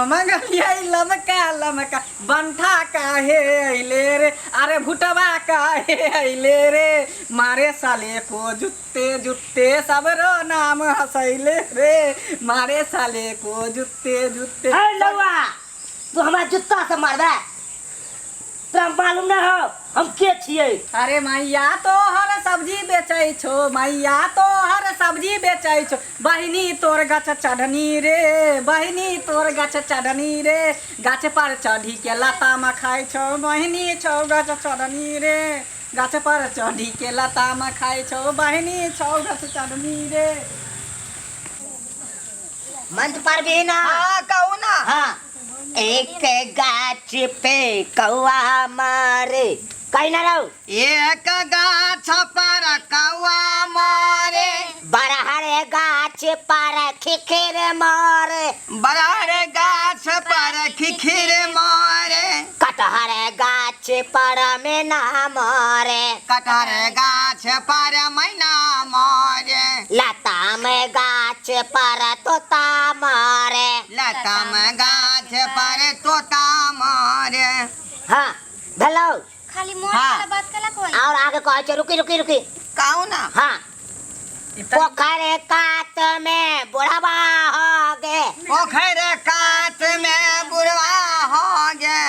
मंगलियै लमका लमका बंठा काहे अइले रे, अरे भुटवा काहे अइले रे, मारे साले को जुत्ते जुत्ते सबरो नाम हंसैले रे, मारे साले को जुत्ते जुत्ते। अरे लौआ, तू हमरा जुत्ता से मारबे? तोरा मालूम ना हो हम के छियै? अरे मैया तोहर सब्जी बेचै छौ, मैया तोहर सब्जी बेचै छौ, बहिनी तोर गाछ चढ़नी रे, बहिनी तोर गाछ चढ़नी रे, गाछ पर चढ़ी के लताम खाइ छौ, बहिनी छौ गाछ चढ़नी रे, गाछ पर चढ़ी के लताम खाइ छौ, बहिनी छौ गाछ चढ़नी रे। मंत्र पढ़बी ना? हाँ, कहू ना। हाँ, एक गाछ पे कौआ मारे, कहीं ना रहो। एक गाछ पर कौआ मारे, बरहर गाछ पर खिखिर मारे, बरहर गाछ पर खिखिर मारे, कटहर गाछ पर मैना मारे, कटहर गाछ पर मैना मारे, लताम गाछ पर तोता मारे, लताम गाछ पर तोता मारे। हाँ भेलौ। खाली मोर हाँ। वाला बात कला कोई और आगे कहै छै, रुकी रुकी रुकी। कहू ना। हाँ, पोखर कात में बुढ़वा हो गे, पोखर कात में बुढ़वा हो गे,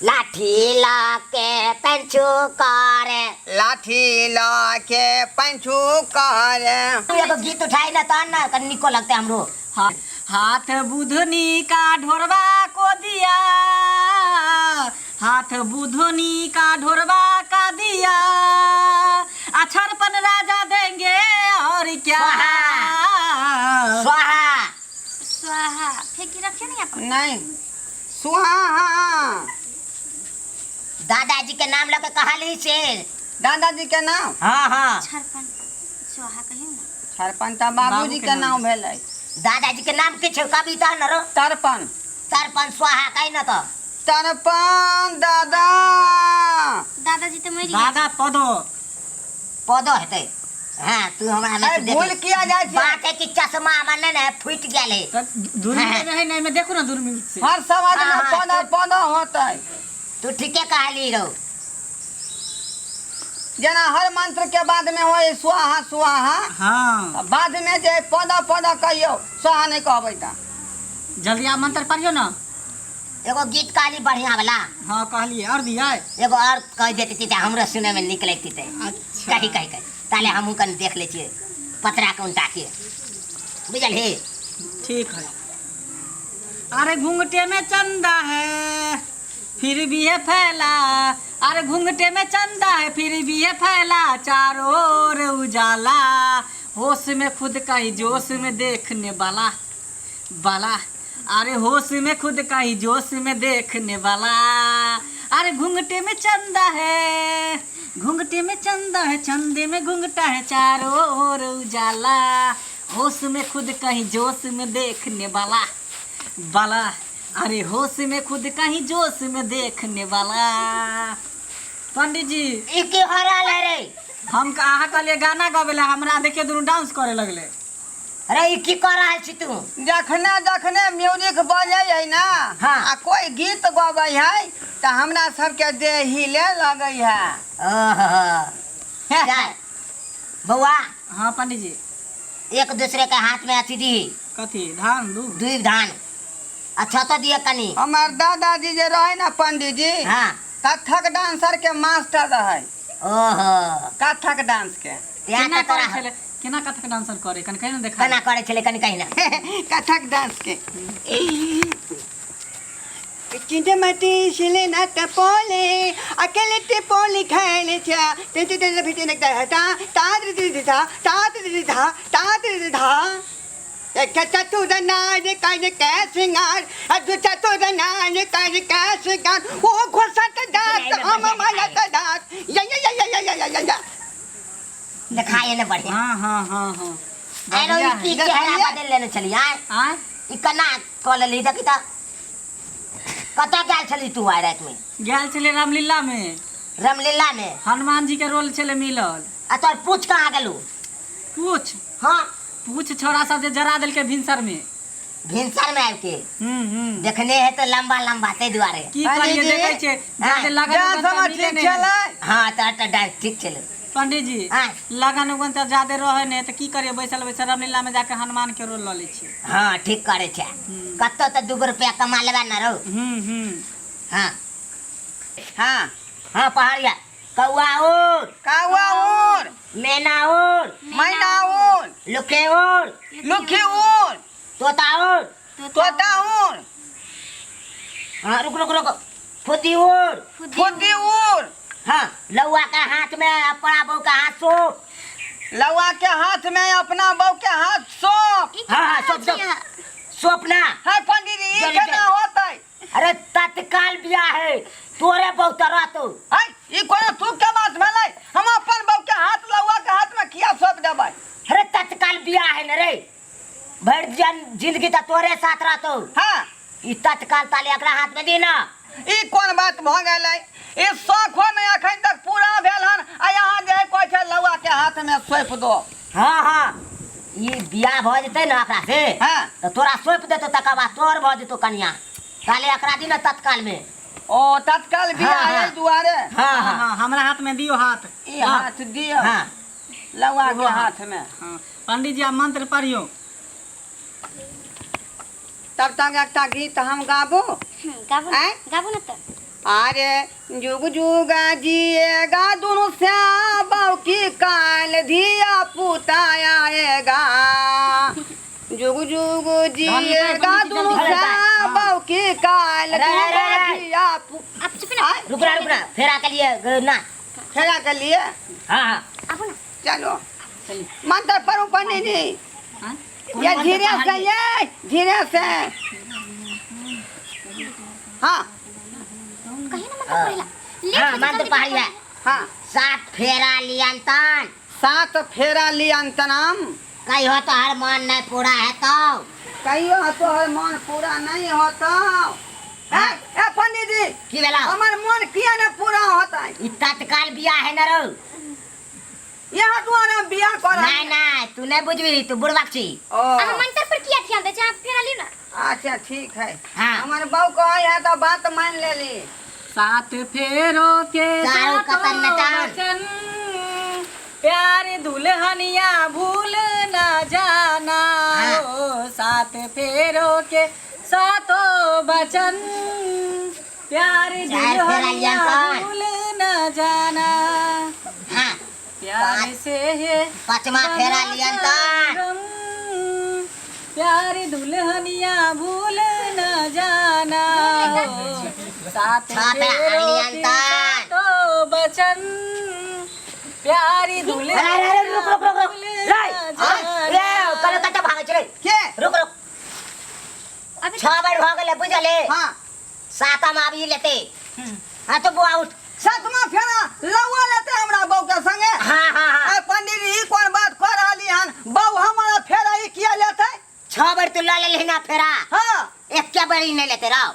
लाठी लके पंचू करे, लाठी लके पंचू करे। एगो गीत उठाई ना तहन ना कनी निको लगते हमरो। हाथ बुधनी का ढोरबा को दिया, हाथ बुधनी का ढोरबा का दिया, अक्षरपन राजा देंगे और क्या। स्वाहा। स्वाहा। स्वाहा फेंकी रखिए ना यहाँ पर। नहीं, सुहा। दादाजी के नाम लके कहली से। दादाजी के नाम? हाँ हाँ। छरपन स्वाहा कहियो ना। छरपन तऽ बाबूजी के नाम भेलै। दादाजी के नाम की छौ कविता न रो? तर्पण। तर्पण स्वाहा कहि न तऽ। तर्पण दादा। दादाजी तऽ मरि गेल। दादा पदो। पदो हेतै। हाँ, तू हमरा अरे, नहि देख। भूल किया जाइ छै? बात है कि चश्मा हमर नहि ने फूटि गेल है। तऽ दूरबीन हाँ। रहै ने, एहिमे देखू ने दूरबीन से। हर समाज में हाँ, हाँ, पौधा पौधा होतै। तू ठीके कहली रौ। जेना हर मंत्र के बाद में होय स्वाहा स्वाहा। हाँ। बाद में जे पौधा पौधा कहियो, स्वाहा नहीं कहबै तऽ। जल्दी आ मंत्र पढ़ियो ना। एगो गीत कहली बढ़िया वाला। हाँ कहलिए, और दिया। एगो और कह देती तऽ हमरो सुने में निक लगती ते। अच्छा। कही कही कही ताले हमहूँ कनि देख लै छियै पतरा के उनटा के, बुझलही? ठीक है। अरे घूंघटे में चंदा है फिर भी है फैला, अरे घूंघटे में चंदा है फिर भी है फैला, चारों ओर उजाला, होश में खुद का ही जोश में देखने वाला वाला, अरे होश में खुद का ही जोश में देखने वाला, अरे घूंघटे में चंदा है, घूंघटे में चंदा है, चंदे में घूंघटा है, चारों ओर उजाला, होश में खुद का ही जोश में देखने वाला वाला, अरे होश में खुद का ही जोश में देखने वाला। पंडित जी। ई की हो रहल है रे? हम अहाँ कहलिए गाना गावे ला, हमरा देखिए दुनू डांस करे लगले। अरे ई की कर रहल छी तू? जखने जखने म्यूजिक बजै है ना, हाँ। आ कोई गीत गबै है तऽ हमरा सबके देह हिले लगै है। ओहो। चल बौआ। हाँ पंडित जी। एक दूसरे के हाथ में अथी दी। कथी? धान दू? दुई धान। अच्छा तो दिए कनी। हमर दादाजी जे रहे ना पंडित जी, हाँ। कथक डांसर के मास्टर रहे। ओहो। कथक डांस के। त्या केना तऽ तोरा करै छलै? केना कथक डांसर करे? कनी कहि ने देखा। केना करै छलै कनी कहि ना। कथक डांस के। चिंटमती शिले नत पोले अकेले ते पोले खेले छा ते ते ते फिटे नकता ता ता ति ति ता ता ति ति ता ता ति ति ता। एक चतुर नार कर के सिंगार, अदु चतुर नार कर के सिंगार, ओ घुसत दात हम मलत दात, या या या या या या या या। देखाए ने बढ़िया। हाँ, हाँ, हाँ, हाँ। अरे बढ़िया ई की है। चेहरा बदल लेने छली आय? आय? ई केना कऽ लेली? देखी तऽ कतऽ गेल छली तू आइ रातिमे? गेल छलियै रामलीला में। रामलीला में? हनुमान जी के रोल छलै मिलल। आ तोर पूछ कहाँ गेलू? पूछ? हाँ। पूछ छोरा सब जे जरा देलकै भिनसर में। भिनसर में आबि के हम्म। देखने है तो लंबा लंबा ताहि दुआरे। की करिए, पंडीजी, देखै छै जादे लगन डांस उगन तऽ हमर मिले ठीक नहि है। छलै। हाँ, तऽ डांस ठीक छलै। पंडित जी, हाँ। लगन उगन तऽ जादे रहै नहि, तऽ की करिए, बैसल बैसल रामलीला में जाके हनुमान के रोल लऽ लै छियै। हाँ, ठीक करै छै। कतौ तऽ 2 रुपया कमा लेबै ने रौ। हम्म हम्म हाँ। हाँ। हाँ, पहाड़िया कौआ उड़, कौआ उड़, मैना उड़, मैना उड़, लुखे उड़, लुखी उड़, तोता उड़, तोता उड़, हाँ, रुक रुक रुक, फुद्दी उड़, फुद्दी उड़। हाँ, लौआ के हाथ में अपना बहू के हाथ सौंप। लौआ के हाथ में अपना बहू के हाथ सौंप। हाँ हाँ, सौंप सौंप सौंप ना। है पंडित जी, ई जल्दी, केना होतै? अरे तत्काल बियाह है, तोरे बहू तो रहतो। है ई कोनो तू के बात भेलै? हम अपन बहू के हाथ लौआ के हाथ में किया सौंप देबै? अरे तत्काल बियाह है न रे, भरि जन जिंदगी तो तोरे साथ रहतो। हाँ। ई तत्काल ताले एकरा हाथ में दी ना। ई कोन बात भऽ गेलै? ई शौखो नहि अखन तक पूरा भेल हन आ यहाँ जे कहै छै लौआ के हाथ में सौंप दो। हाँ हाँ, ई बियाह भऽ जेतै ने एकरा से, हाँ। तऽ तोरा सौंप देतौ, तकर बाद तोर भऽ जेतौ कनिया। ताले एकरा दी ना तत्काल में। ओ तत्काल बियाह। हाँ, हाँ। एहि दुआरे। हाँ हाँ। हाँ, हमरा हाथ में दियो हाथ। ई हाथ दियौ। हाँ। लौआ के हाथ में। हाँ, पंडित जी, आप मंत्र पढ़ियो। तब तक एकटा गीत हम गाबू। गाबू ना। आँय? गाबू ना तऽ। अरे जुग जुग जिएगा दुनू श्याम की, काल धिया पुता आएगा। जुग जुग जिएगा दुनू श्याम की, काल रे, रे, रे। धिया पु आप चुप ना। आँय? रुकना रुकना, फेर आके लिए ना। फेरा के लिए। हाँ हाँ। आबू ना। चलो मंत्र पढ़ू पंडित जी। हाँ? ये धीरे से, ये धीरे से। हाँ। कहियो ना मंत्र पढ़ेला। लेट हाँ, हो जेतै, मंत्र जल्दी पढ़िए। हाँ। 7 फेरा लियंतन। 7 फेरा लियंतनम। कहियो तो हर मन नहीं पूरा है तो। कहियो तो हर मन पूरा नहीं होता। ए, ए पंडित जी। की भेला? हमर मन किया ने पूरा होता है? ई तत्काल बियाह है न रौ। यहाँ दुआरे बियाह कर। नहीं नहीं, तू नहीं बुझबी, तू बुढ़बाक छी। ओ। अहाँ मंत्र पर किया ध्यान दै छी? अहाँ फेरा लियौ ना। अच्छा ठीक है। हाँ। हमर बहू कहै है तो बात मान लेली। 7 फेरो के चारू सातों कतन नचान। वचन, प्यार दुल्हनिया भूल न जाना। हाँ। ओ 7 फेरो के सातों वचन, प्यार चार फेरा दुल्हनिया लियंतन। भूल न जाना। हाँ। प्यार से है 5वां फेरा लियंतन। प्यार दुल्हनिया भूल न जाना। 7 छह फेरा फेरो के लियंतन। सातों वचन, प्यारी दुल्हनिया अरे, अरे, रुक, रुक, रुक, रुक। भूल रे, न हाँ, जाना। रे, कल कतऽ भागै छै रे? के? रुक, रुक। अभी 6 बेर भऽ गेलै, बुझलियै? हाँ। 7म आबि लेतै। हाँ, तो बुआ उठ। 7वां फेरा लौआ लेतै हमरा बहू के संगे। हाँ, हाँ, हाँ। ए पंडित जी, ई कोन बात कह रहली हन? बहू हमारा फेरा ई किया लेतै? 6 बेर तू लऽ लेलही ना फेरा। हाँ। एके बेर ई नहि लेतै रौ।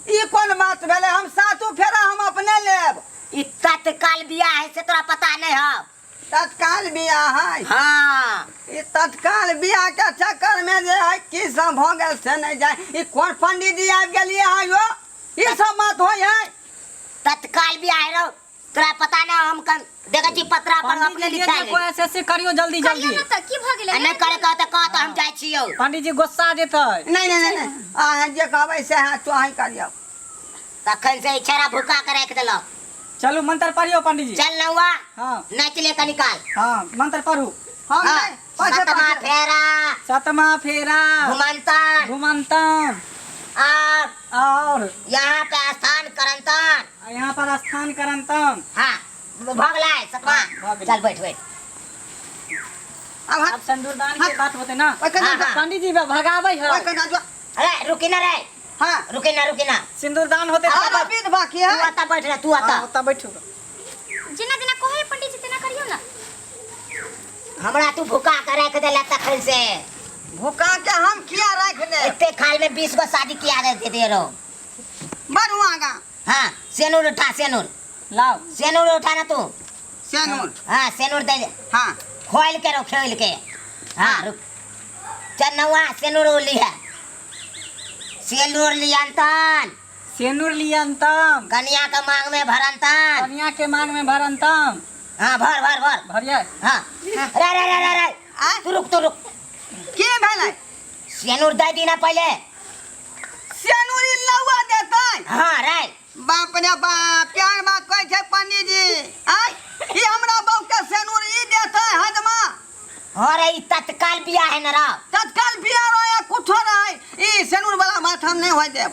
ई कोन बात भेलै? हम 7 फेरा हम अपने लेब। ई तत्काल बियाह है से तोरा पता नहीं हौ। तत्काल बियाह है। हाँ। ई तत्काल बियाह के चक्कर में जे है की सब भऽ गेल से नहीं जाए। ई कोन पंडित जी आबि गेलियै हँ यो? ई सब बात होइ है? तत्काल बियाह है रौ, तोरा पता ना। हम कन देखै छी पत्रा पर पंडित अपने जी, लिखा जे कोई ऐसे ऐसे करियो जल्दी करियो जल्दी। ना तऽ की भऽ गेलै? आ नहि करे कहत तऽ कहत, हम जाइ छियौ। पंडित जी गुस्सा जेतै। नहीं नहीं नहीं नहीं, अहाँ जे कहबै से अहाँ तो अहीं करियौ। तखन से इशारा भुका के राखि देलक। चलू मंत्र पढ़ियो पंडित जी। चल नौआ। हाँ। नाचि ले कनी काल। हाँ, मंत्र पढ़ू। हम हाँ, नहीं, पाछे, 7वां पाछे। फेरा। 7वां फेरा। घुमंतन। घुमंतन। और और यहाँ पे स्थान करंतन। यहाँ पर स्थान करंतन। हाँ, भऽ गेलै 7वां। भऽ गेलै। चल बैठ बैठ। अब अब सिंदूरदान के बात होते ना। ओइ कना हाँ, हाँ। पंडित जी भगाबै है। ओइ कना जो। अरे रुकी ना रे। हाँ। रुकी ना, रुकी ना। सिंदूरदान होते आब विध बाकी है। तू आता बैठ रे, तू आता। हाँ, ओतऽ बैठू। जेना जेना कहै पंडित जी तेना करियौ ना। हमरा तू भुका के राखि देला तखन से। भुका के हम किया राखि दे? एते खाल में 20 गो शादी किया दे दे रहो। बढ़ू आगा। हाँ, सेनूर उठा, सेनूर। लाओ। सेनूर उठा ना तू। सेनूर। हाँ, सेनूर दे दे। हाँ। खोल के रहो, खोल के। हाँ, रुक। चल नौआ, सेनूर ली है। सेलूर लियंतन। सेनुर लियंतम। कनिया के मांग में भरंतन। कनिया के मांग में भरंतम। हाँ, भर भर भर। भरिया। हाँ, रे रे रे रे रे, तू रुक, तू रुक। के भेलै? सेनूर दे दी ना पहले। सेनूरी लौआ देतै? हाँ रे। बाप रे बाप, प्यार बात कहै छै पंडीजी। आय, ई हमरा बहू के सेनूर ई देतै हजमा? हाँ रे, ई तत्काल बियाह है ना रा। तत्काल बियाह रहे या कुछो रहे, ई सेनूर वाला बात हम नहीं होय देब।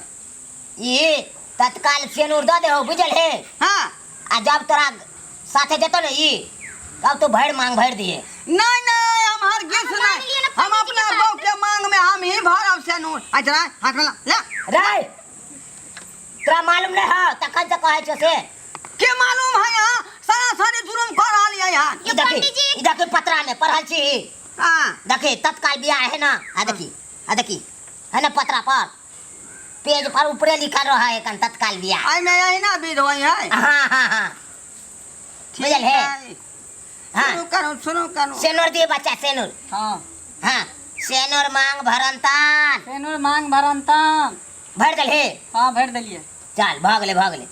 ई तत्काल सेनूर दे देहो, बुझल है? हाँ। आ जब तोरा साथे जेतो ने ई, तब तू भरि मांग भरि दिए। नहीं नहीं, हम हरगिज हम नहीं। मान लिए ना हम पंडित जी अपना के बहू बात। के मांग में हम ही भरब सेनूर। अच्छा हाथ में ला, ला। रे, तोरा मालूम नहीं है तखन से कहै छौ से। के मालूम है यहाँ सारा सारी जुलुम कर रहल है यहाँ। ई देखी, पंडित जी। ई देखी पतरा में पढ़ल छी। हाँ। देखी तत्काल बियाह है ना, आ देखी, आ देखी है ना, पतरा पर पेज पर ऊपरे लिखल रहा है कन तत्काल बियाह। आई में यही ना विध होई है। हाँ हाँ हाँ, ठीक बुझल है? है। हाँ। शुरू करू, शुरू करू। सेनूर दिए बच्चा, सेनूर। हाँ। हाँ, सेनूर मांग भरंतान। सेनूर मांग भरंतान। भर दल हे? हाँ, भर दलिए। चल भाग ले, भाग ले,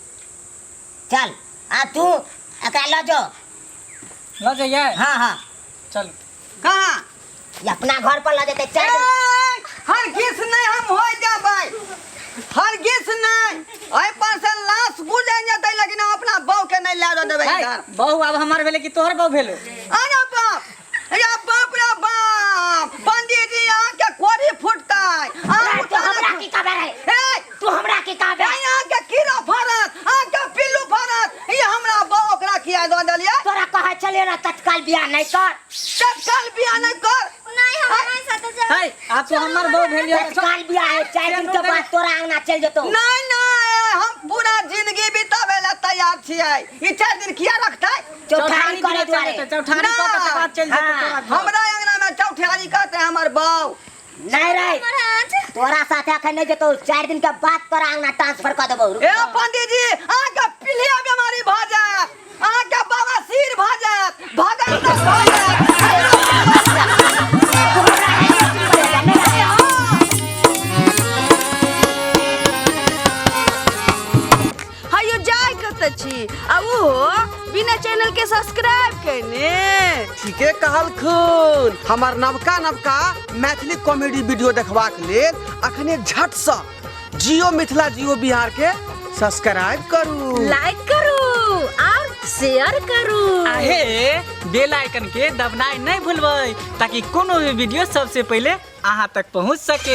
चल। आ तू एकरा ल जो। ल जाइए? हाँ हाँ। चलो। कहाँ? ये अपना घर पर ल जेतै। चल। ए, हरगिज नहीं हम हो जाबै, हरगिज नहीं। एहि पर से लाश गुजर जेतै, लेकिन हम अपना बहू के नहीं लए देबै है, इधर। बहू आब हमर भेलै कि तोहर बहू भेलो? अरे बाप रे बाप रे बाप, पंडित जी अहाँ के कोरी फुटतै। अहाँ रे, तू हमरा की कहबे रे? ए, तू हमरा की कहबे? ए, अहाँ के कीड़ा फड़त, अहाँ के पिल्लू फड़त। ई हमरा बहू ओकरा किया दऽ देलियै? तोरा कहै छलियै ना तत्काल बियाह नहीं कर। तत्काल बियाह नहीं कर। नहीं, हम नहीं साथे जाब। है, आब तू हमर बहू भेलियो। तत्काल बियाह है, 4 दिन के बाद तोरा अंगना चल जेतौ। नहीं नहीं, हम पूरा जिंदगी बितावे ला तैयार छियै। ई 4 दिन किया रखतै? चौठारी करे दुआरे। चौठारी कऽ के तकर बाद चलि जेतौ तोरा घर। हमरा अंगना में चौठारी करतै हमर बहू। नहीं रे, तोरा साथे अखन नहीं जेतौ, 4 दिन के बाद तोरा अंगना ट्रांसफर कऽ देबौ। ए पंडित जी, अहाँ के पीलिया बीमारी भऽ जायत, अहाँ के बवासीर भऽ जायत, भगन तक भऽ जायत। हयो जाय कत छी आ उहो बिना चैनल के सब्सक्राइब केने? ठीके कहलखुन। हमर नवका नवका मैथिली कॉमेडी वीडियो देखबाक लेल अखने झट से जियो मिथिला जियो बिहार के सब्सक्राइब करू, लाइक करू और शेयर करू। आहे बेल आइकन के दबनाइ नहीं भूलबै ताकि कोनो भी वीडियो सबसे पहले अहाँ तक पहुँच सके।